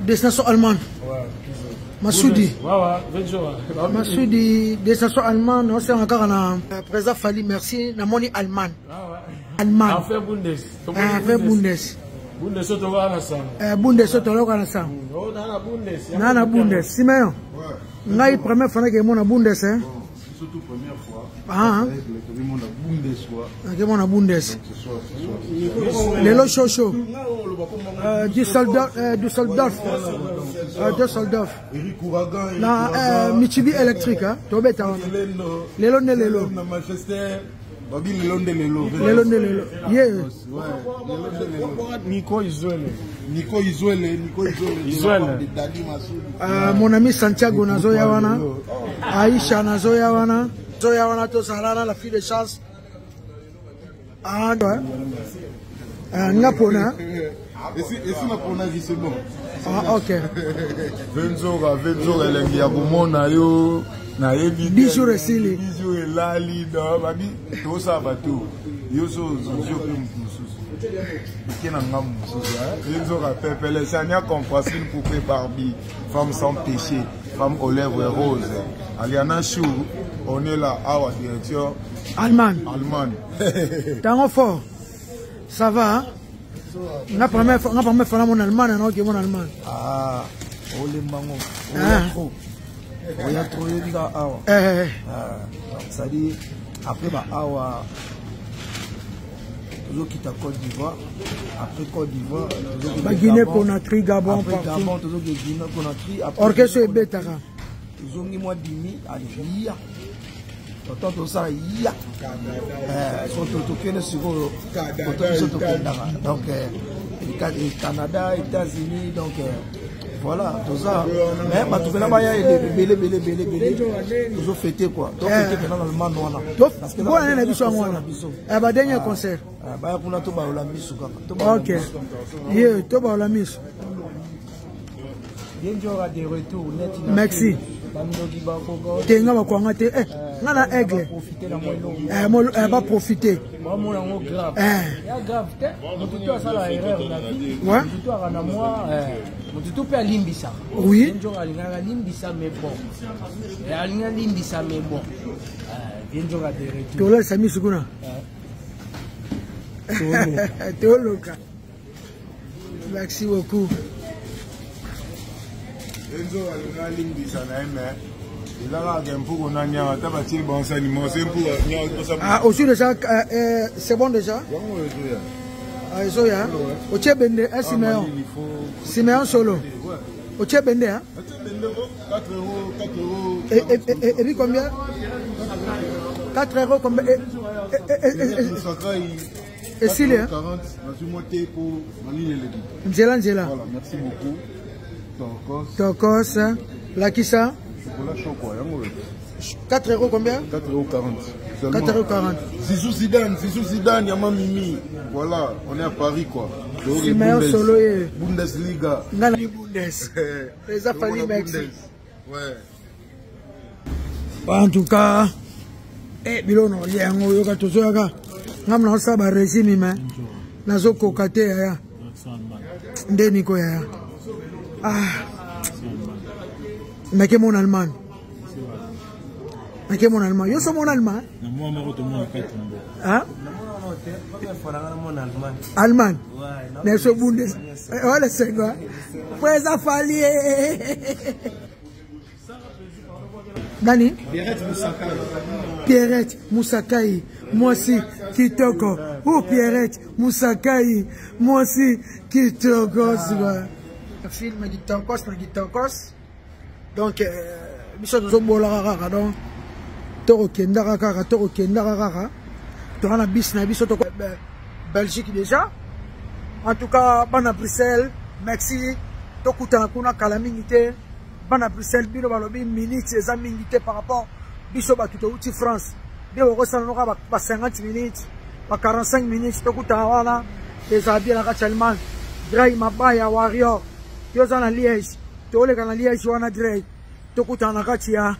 Destination allemande. Masudi. Masudi, destination allemande, osanga kaka na euh, président Fally, merci, namoni Allemagne. Allemagne. Enfin Bundes. Enfin Bundes. Bundes toloka na sango. Eh Bundes toloka na sango. Oh na Bundes. Na na Bundes. Simeon. Ngai première fois nake mona Bundes hein. Surtout première fois. Ah. Tobimona Bundes quoi. Nakemona Bundes. Lelo show show. Euh, Düsseldorf, euh, Düsseldorf. Euh, Düsseldorf. Eric Ouragan. Na euh, Michibi électrique hein. Tobeta wana. Lelo nde lelo. Na Manchester. Babi lelo nde lelo. Lelo nde lelo. Ye. Nico Izuele. Nico Izuele, Nico Izuele. Izuele. Euh, mon ami Santiago nazoya wana. Aisha nazoya wana. Nazoya wana tozalana la fille de chance. Ah, ouais. Ah, nga pona. Esi esi na pona vi c'est bon. Ah, ok. Venzoka, venzoka elengi ya komona yo nayebi 10 jours esili. 10 jours elali do babi tosala bato yo so ozongi mpe moto mosusu eke na ngambo mosusu venzoka pepele sania comprendre une poupée Barbie femme sans péché femme aux lèvres roses Aliana Chou on est là awa direction Allemagne. Allemagne. Tango fort. Ça va hein? Nga première fois, nga première fois na mon Allemagne, na oke mon Allemagne. Ah, olemba ngo. Ah. Oya trop. Oya trop yebi ka awa. Eh. Ah, donc ça dit après ba awa tozokita Côte d'Ivoire, après Côte d'Ivoire, tozokende Ba Guinée Gabon. Conakry, Gabon après partout. Gabon, tozokende Guinée Conakry, après Orchestre Guinée ebetaka. Tozongi mwa dimi, allez, ya. Toto tosala ya. Eh, so tokende sikoyo koto biso tokendaka. Donc eh, Canada, États-Unis, donc eh, voilà, toza mais bato mpena baya ebele ebele ebele ebele tozofete quoi, tofete mpena na Allemagne wana. Parce que Bona na biso yango concert wana. na biso. Eh ba dernier concert. Ah, baya kuna tobayola misu kaka tobayola Ok. misu. Ye to ba la miso. Bienjora de retour neti na Merci. bandoki bakoka Te nga bakwanga te. Eh, nga na aigle. profite na mwa eloko Eh, mo eh, ba profiter. bamona yango grave Eh. ya grave te motu to asala erreur na vie Ouais. motu to aka na mwa motu to mpe alimbisaka Oui. Bienjora alingaka alimbisa mais bon Eh, alingi alimbisa mais bon Bienjora de retour Tolalisa miso kuna. Toloka. Merci beaucoup. Enzo alinga alimbisa na ye mais eza kaka mpuku na nyama ata batie bansani mose mpuku Ah, aussi déjà, euh, euh, c'est bon déjà? yango ezoya Ah, ezoya. Otie bende, eh, Simeon. Simeon solo. Otie bende, hein? atie bendeko 4 euros 4 euros Et, et, et, et, et puis combien 4 euros combien et, et, et, et, et, Sakai esili, hein? 40 nazwi mwa te mpo malili eleki Nzela, nzela. voilà merci beaucoup tokos Tokos, hein? Lakisa. chocolat chaud quoi yango 4 euros combien 4 euros 40 4 euros 40. Zizou Zidane, Zizou Zidane, Yama Mimi. Voilà, on est à Paris quoi. Donc, Simeon Bundes- Solo ye. Bundesliga. Nga na Bundes. Eza Fally, merci. Bundes. Ouais. En tout cas, eh, biloko na kolia yango oyoka tozoyaka nga mna osala ba régime me nazokoka te yaya nde niko yaya ah nake mona Allemagne nake mona Allemagne yo so mona Allemagne Na mwa moko tomona kati na mboka. ah Allemagne na so Bundes wala sengo po eza Fally nani Pierrette Musakai mwasi kitoko u Pierrette Musakai mwasi kitoko sikoyo film kitokos na kitokos donc biso tozobolaka kaka donc tokokendaka kaka tokokendaka kaka toza na bis na biso toko Belgique déjà en tout cas bana Bruxelles merci tokutana kuna kala mingi te bana Bruxelles bino balobi minute eza mingi te par rapport biso bato touti France bino bokosala noka ba 50 minutes ba 45 minutes tokutana wana ezala bien na kati ya Allemagne Drey Mabaya Warrior yo oza na Liège toleka na Liège wana Drey tokutana na kati ya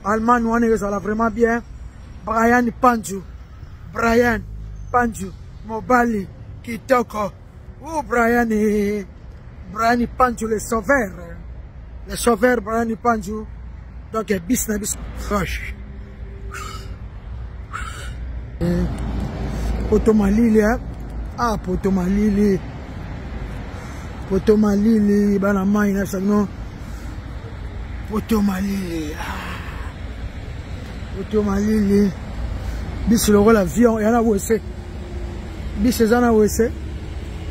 Allemagne wana ezala vraiment bien Brian Panju Brian Panju mobali kitoko u Brian eh. Brian Panju le sauveur. Le sauveur Brian Panju. Donc bis na bis fresh. Poto malili hein? Ah poto malili. Poto malili bana mai na sagno. Poto malili. Ah. Poto malili. Bis lokola avion yana wese. Bis eza na wese.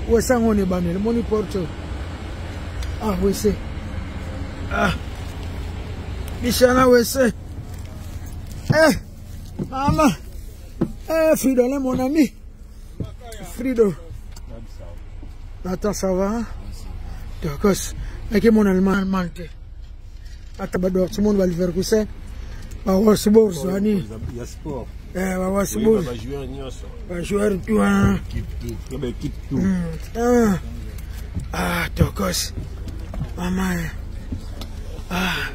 Wese yango na ebandeli moni porte. Ah wese. Ah. Bis yana wese. Eh mama. Eh Fridolin mon ami. Frido. Attends, ça va? D'accord. Nake mon allemand allemand te. Ata ba Dortmund ba Leverkusen. Ba Wolfsburg zani. Ya sport. Eh ba Wolfsburg. Ba joueur nyonso. Ba joueur tout hein. Équipe tout. Ba équipe tout. Ah. Ah, tokos. Mama. Ah.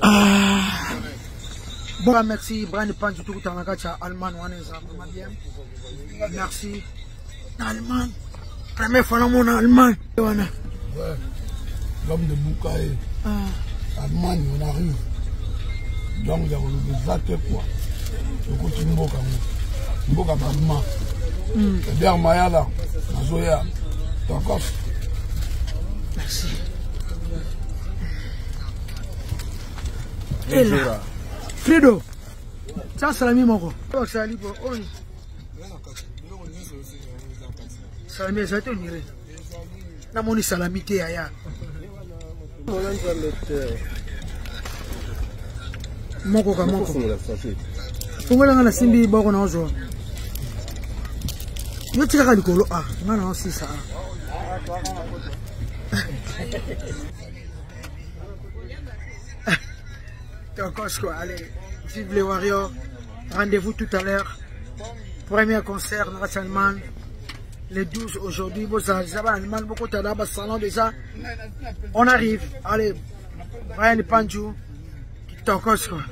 Ah. Bon, merci Brian Panju tukutana na kati ya Allemagne wana eza vraiment bien. Merci. Na Allemagne. Première fois namona Allemagne wana. Ouais. L'homme de Boukaye. Ah. Allemagne, on arrive. Donc, il y a le te quoi. tokoti mboka ngo mboka bama Eder Mayala nazoya tokos. Merci. Ela. Frido. Tia salami moko. Osali po oyo. Salami ezali te onire. Namoni salami te yaya. Moko ka moko. Fungola nga nasimbi boko na ozwa. Yo tikaka likolo a nga na osisa a. Tokos quoi, allez, vive les Warriors. Rendez-vous tout à l'heure. Premier concert na kati Allemagne. Le 12 aujourd'hui, bon, ça, ça va, Allemagne, beaucoup de là, salon déjà. On arrive. Allez, Brian Panju, Tokos quoi.